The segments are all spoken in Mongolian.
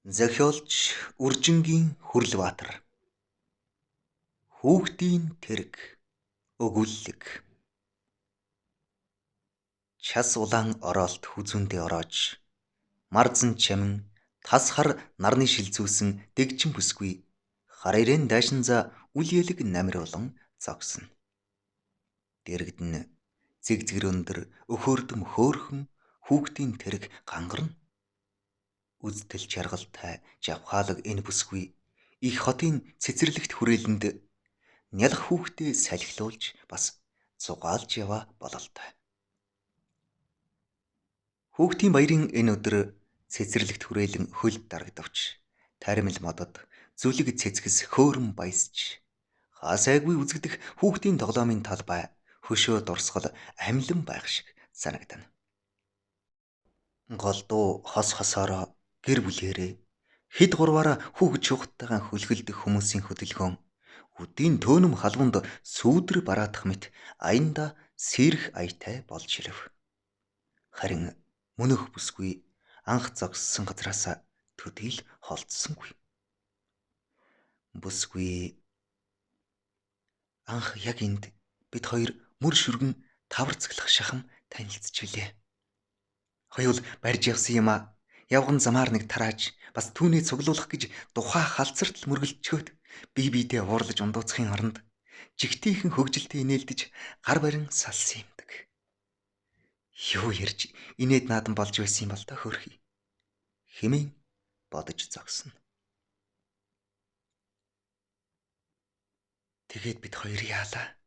Зохиолч Үржингийн Хүрлбаатар. Хүүхдийн тэрэг өгүүллэг. Час улаан ороолт хүзүүндээ ороож марзан чамин тас хар нарны шилзүүсэн дэгжин бүсгүй хар ирээн дайшинзаа үл елэг намир болон зогсно. Дэрэгдэн зэг зэгэр өндөр өхөөрдөм хөөрхөн хүүхдийн тэрэг гангарна. Үздэл чаргалтай жавхаалаг энэ бүсгүй их хотын цэцэрлэгт хүрээлэнд нялх хүүхдээ салхилуулж бас зугаалж яваа бололтой. Хүүхдийн баярын энэ өдөр цэцэрлэгт хүрээлэн хөл дарагдавч таримл модод зүлэг цэцгэс хөөрөн баясч хаасайгүй үзэгдэх хүүхдийн тоглоомын талбай хөшөө дурсгал амлан байх шиг санагдана. Голдуу хос хосоороо гэр бүлээрээ хэд гурваараа хүүхэд чухаттайгаа хөлгөлдөх хүмүүсийн хөдөлгөөн үдийн төөнөм халванд сүүдэр бараадах мэт аянда сэрэх аятай болж ирэв. Харин мөнөх бүсгүй анх зогссон газраас төдийл холдсонгүй. Бүсгүй анх яг энд бид хоёр мөр шүргэн таварцглах шахам танилцж билээ. Хоёул барьж явсан юм а. Явган замаар нэг тарааж бас түүний цуглуулах гэж тухай халцартал мөргөлчөөд бие биедээ уурлаж ундууцхын оронд жигтийнхэн хөгжилтэй инээлдэж гар барин салсан юмдаг. Юу ярьж инээд наадан болж байсан юм бол та хөөрхий хэмээн бодож зогсно. Тэгээд бид хоёр яалаа.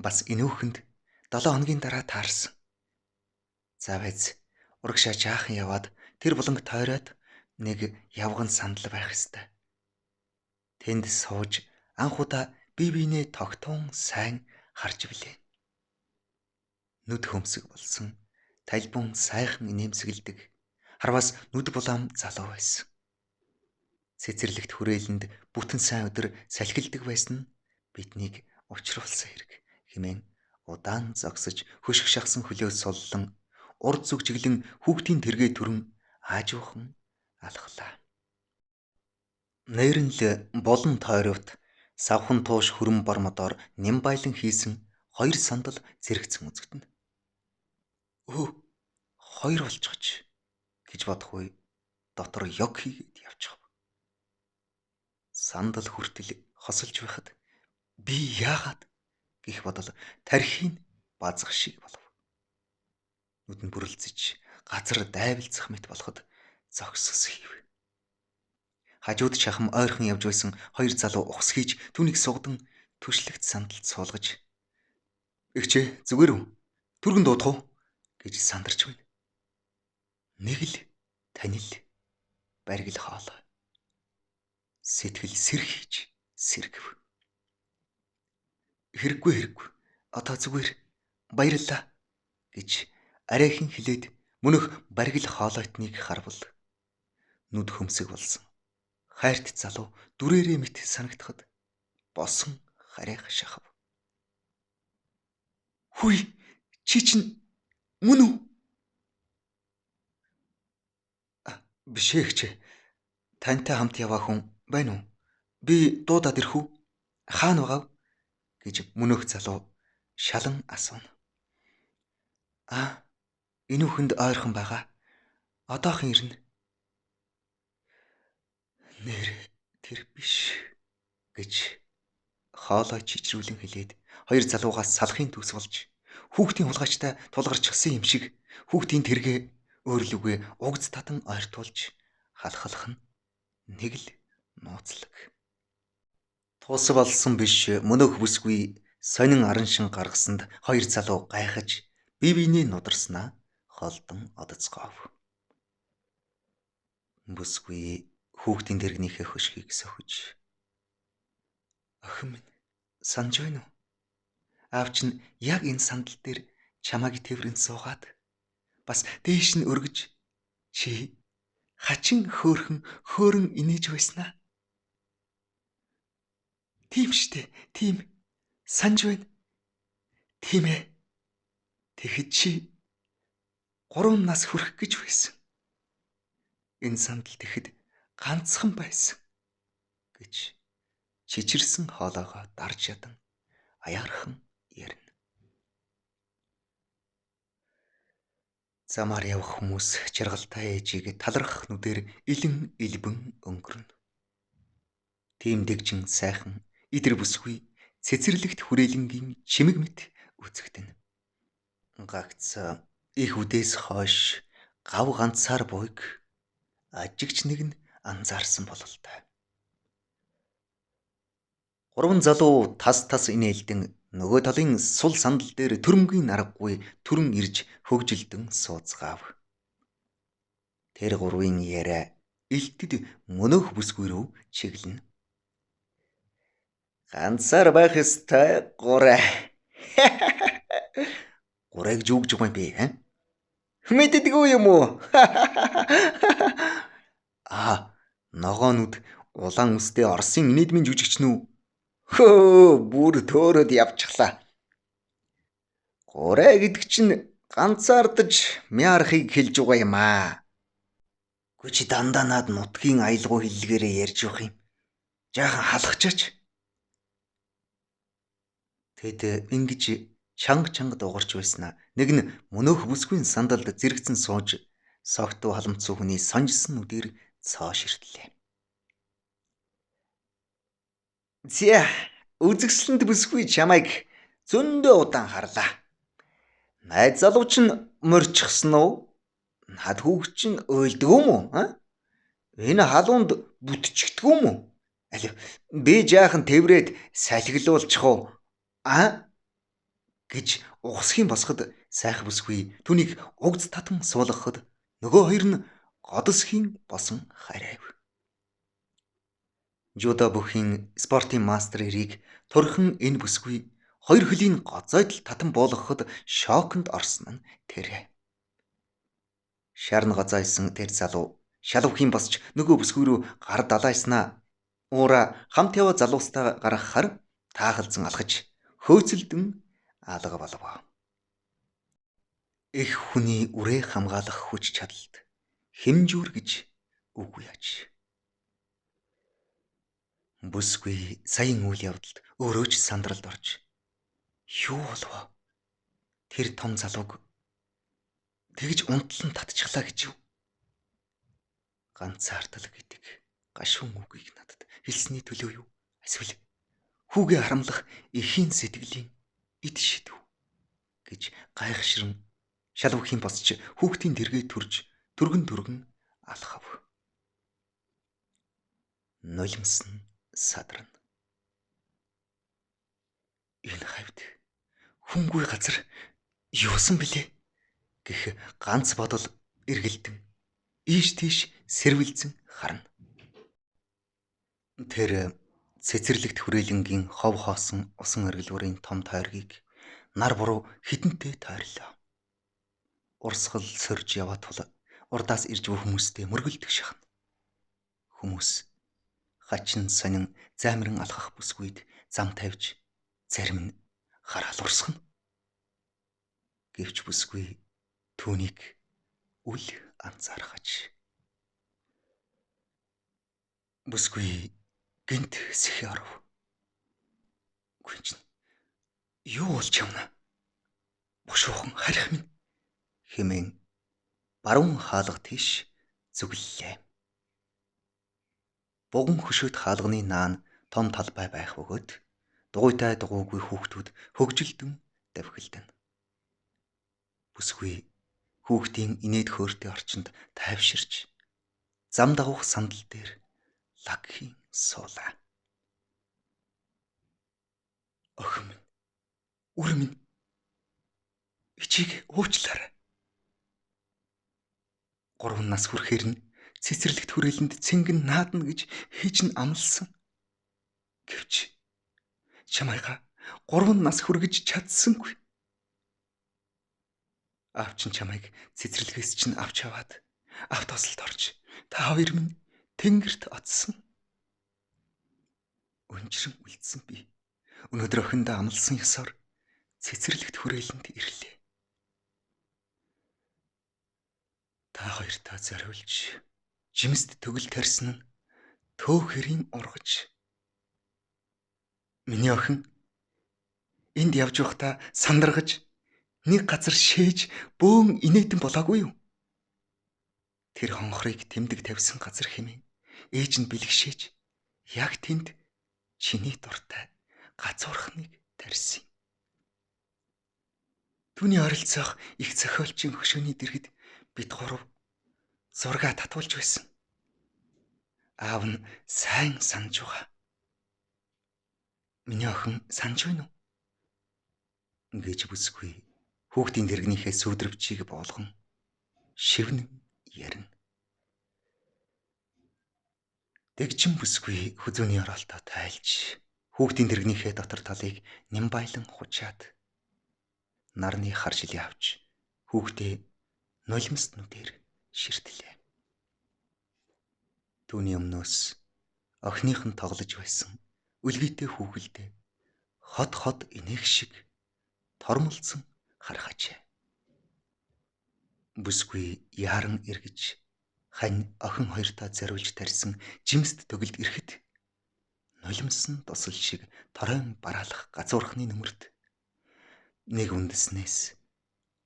Бас энүүхэнд 7 хоногийн дараа таарсан. За байз урагшаа жаахан яваад тэр буланг тойроод нэг явган сандал байх ёстой. Тэнд сууж анх удаа бие биенээ тогтун сайн харж билээ. Нүд хөмсөг болсон, талбун сайхан инээмсэгэлдэг, харвас нүд булаам залуу байсан. Цэцэрлэгт хүрээлэнд бүтэн сайн өдөр салхилдаг байсан нь биднийг учруулсан хэрэг хэмээн удаан зогсож хөшиг шахсан хөлөө суллан урд зүг чиглэн хүүхдийн тэргээ түрэн аажуухан алхлаа. Нэрэн л болон тойрогт савхан тууш хөрөн бормодоор нямбайлан хийсэн хоёр сандал зэрэгцэн үзэгдэнэ. Өө хоёр болчихоч гэж бодох үе дотор ёг хийгээд явчих. Сандал хүртэл хосолж байхад би яагаад гэх бодол тархийн базах шиг болов. Нүд нь бүрэлзэж газар дайвалцах мэт болоход зогсос хийв. Хажууд шахам ойрхон явж байсан хоёр залуу ухс хийж түүнийг сугдан түшлэгт сандалд суулгаж "Эгчээ зүгээр үү? Түргэн дуудах уу?" гэж сандарч байна. Нэг л танил баргил хоолой. Сэтгэл сэрхийж сэргэв. Хэрэггүй хэрэггүй. Одоо зүгээр баярлалаа гэж арайхан хэлээд мөнөх баргил хоолойтныг харвал нүд хөмсөг болсон. Хайрт залуу дүрээрээ мэт санагдахад босон харайх шахав. Хүй чи чинь мөн үү? Биш ээ хчээ. Тантай хамт яваа хүн байна уу? Би дуудаад ирэх үү? Хаана байгаав? Гэж мөнөх залуу шалан асууна. Аа, энүүхэнд ойрхон байгаа. Одоохон ирнэ. Нэр тэр биш гэж хоолой чичрүүлэн хэлээд хоёр залуугаас салахын төс болж хүүхдийн хулгайчтай тулгарчихсан юм шиг хүүхдийн тэргээ өөрлөгөө угз татан ойртуулж халахлах нь нэг л нууцлаг. Тус болсон биш мөнөөх бүсгүй сонин араншин гаргасанд хоёр залуу гайхаж бие биенээ нударснаа холдон одоцгоов. Бүсгүй хүүхдийн тэрэгнийхээ хөшгийг сөхөж "Охин минь санаж байна уу? Аав чинь яг энэ сандал дээр чамайг тэврэнд суугаад бас дээш нь өргөж чи хачин хөөрхөн хөөрөн инээж байснаа. Тийм штэ, тийм санаж байна. Тийм ээ. Тэгэхэд чи 3 нас хүрэх гэж байсан. Энэ сандал тэгэхэд ганцхан байсан гэж чичирсэн хоолойгоо дарж ядан аяархан ярина. Замаар явах хүмүүс жаргалтай ээжийг талархах нүдээр илэн илбэн өнгөрнө. Тийм дэгжин сайхан идэр бүсгүй цэцэрлэгт хүрээлэнгийн чимэг мэт үзэгдэнэ. Гагц их үдээс хойш гав ганцаар буйг ажигч нэг нь анзаарсан бололтой. Гурван залуу тас тас инээлдэн нөгөө талын сул сандал дээр төрөмгийн аргагүй түрэн ирж хөгжилдөн сууцгаав. Тэр гурвын яриа илтэд мөнөөх бүсгүй рүү чиглэнэ. Ганцаар байх ёстой гурай. Гурайг жүгж байгаа юм би, аа? Мэддэггүй юм уу? Аа, ногоонууд улаан үстэй Оросын инээдмийн жүжигч нү? Хөө, бүр төөрөөд явчихлаа. Гурай гэдэг чинь ганцаардаж мяархыг хэлж байгаа юм аа. Гү чи дандаа над нутгийн аялгау хэллэгээрээ ярьж явах юм. Жаахан халахчаач. Тэд ингэж чанга чанга дуугарч байснаа нэг нь мөнөөх бүсгүйн сандалд зэрэгцэн сууж согтуу халамцуу хүний сонжсон нүдээр цоо ширтлээ. Зя, үзэгсэлэнд бүсгүй чамайг зөндөө удаан харлаа. Найз залуу чинь морьчихсан уу? Над хүүхд чинь уйлдаг юм уу? А? Энэ халуунд бүтчихдэг юм уу? Алив, би жаахан тэврээд салхилуулчих уу? А? Гэж угсхийн босоход сайх бүсгүй түүнийг угз татан суулгахад нөгөө хоёр нь годосхийн босон харайв. Жудо бүхийн спортын мастер эрийг турхан энэ бүсгүй хоёр хөлийн гоцойдол татан буулгахад шоконд орсон нь тэрэ. Шарн гоцойсон тэр залуу шалвхийн босч нөгөө бүсгүй рүү гар далайснаа уура хамт яваа залуустаа гаргахаар таахалзан алхаж хөөцөлдөн алга болов. Эх хүний үрээ хамгаалах хүч чадалд хэмжүүр гэж үгүй аж. Бүсгүй саяын үйл явдалд өөрөө ч сандралд орж юу болов? Тэр том залууг тэгж унтлан татчихлаа гэж юу? Ганцаардал гэдэг гашуун үгийг надад хэлсний төлөө юу? Эсвэл хүүгээ харамлах эхийн сэтгэлийн ид шидэв гэж гайхшран шалвхийн босч хүүхдийн дэргээ төрж түргэн түргэн алхав. Нулимсан садрна. Энэ хавьд хүнгүй газар юусан бilé гэх ганц бодол эргэлдэн ийш тийш сэрвэлзэн харна. Тэр цэцэрлэгт хүрээлэнгийн хов хоосон усан эргэлвэрийн том тойргийг нар буруу хитэнтэй тойрлоо. Урсгал сөрж яваа тул урдаас ирж буй хүмүүстэй мөргөлдөх шахна. Хүмүүс хачин сонин займран алхах бүсгүйд зам тавьж зарим нь хараал урсгана. Гэвч бүсгүй түүнийг үл анзаархаж. Бүсгүй гинт сэхэ оров. Гүн чинь юу болж явна? Бушуухан харих минь хэмээн баруун хаалга тийш зүглэлээ. Буган хөшөөт хаалганы наан том талбай байх бөгөөд дугуйтай дугуйгүй хүүхдүүд хөгжилдөн давхилдана. Бүсгүй хүүхдийн инээд хөөртэй орчинд тайвширч зам дагуух сандал дээр лагхийн суулаа. Охин минь, үр минь, ичийг уучлаарай. 3 нас хүрэхээр нь цэцэрлэгт хүрээлэнд цэнгэн наадна гэж хийж нь амласан. Гэвч чамайгаа 3 нас хүргэж чадсангүй. Аав чинь чамайг цэцэрлэгээс чинь авч яваад автосолд орж та хоёр минь тэнгэрт очсон. Өнжрөн үлдсэн би. Өнөөдөр охиндоо амласан ёсоор цэцэрлэгт хүрээлэнд ирлээ. Та хоёртаа зориулж жимст төгөл тарьсан нь төөхөрийн ургаж. Миний охин энд явж байхдаа сандаргаж нэг газар шээж бөөн инээтэн болоогүй юу? Тэр хонхрыг тэмдэг тавьсан газар хэмээн ээж нь бэлгшээж яг тэнд чиний дуртай гацуурхныг тарьсан. Түүний оролцоох их зохиолчийн хөшөөний дэргэд бид гурав зураг татуулж байсан. Аав нь сайн санаж байгаа. Миний охин санаж байна уу? Гэж бүсгүй хүүхдийн дэргнийхээ сүүдрвчийг боолгон шивнэн ярина. Дэгжин бүсгүй хүзүүний оролтоо тайлж хүүхдийн дэргнийхээ дотор талыг нямбайлан хучаад нарны харшил явж хүүхдээ нулимс нүдээр ширтлээ. Түүний өмнөөс охиных нь тоглож байсан үлгийтэй хүүхэлдээ хот хот инех шиг тормолцсон харахажээ. Бүсгүй яаран эргэж хань охин хоёртаа зориулж тарьсан жимст төгөлд ирэхэд нулимсан тусал шиг торойн бараалах газуурхны нүмерт нэг үндэснээс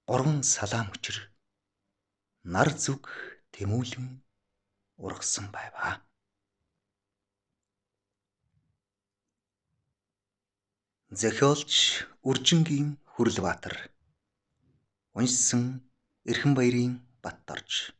3 салаам өчр нар зүг тэмүүлэн ургасан байваа. Зохиолч Үржингийн Хүрлбаатар. Уншсан Эрхэн баярын Батдорж.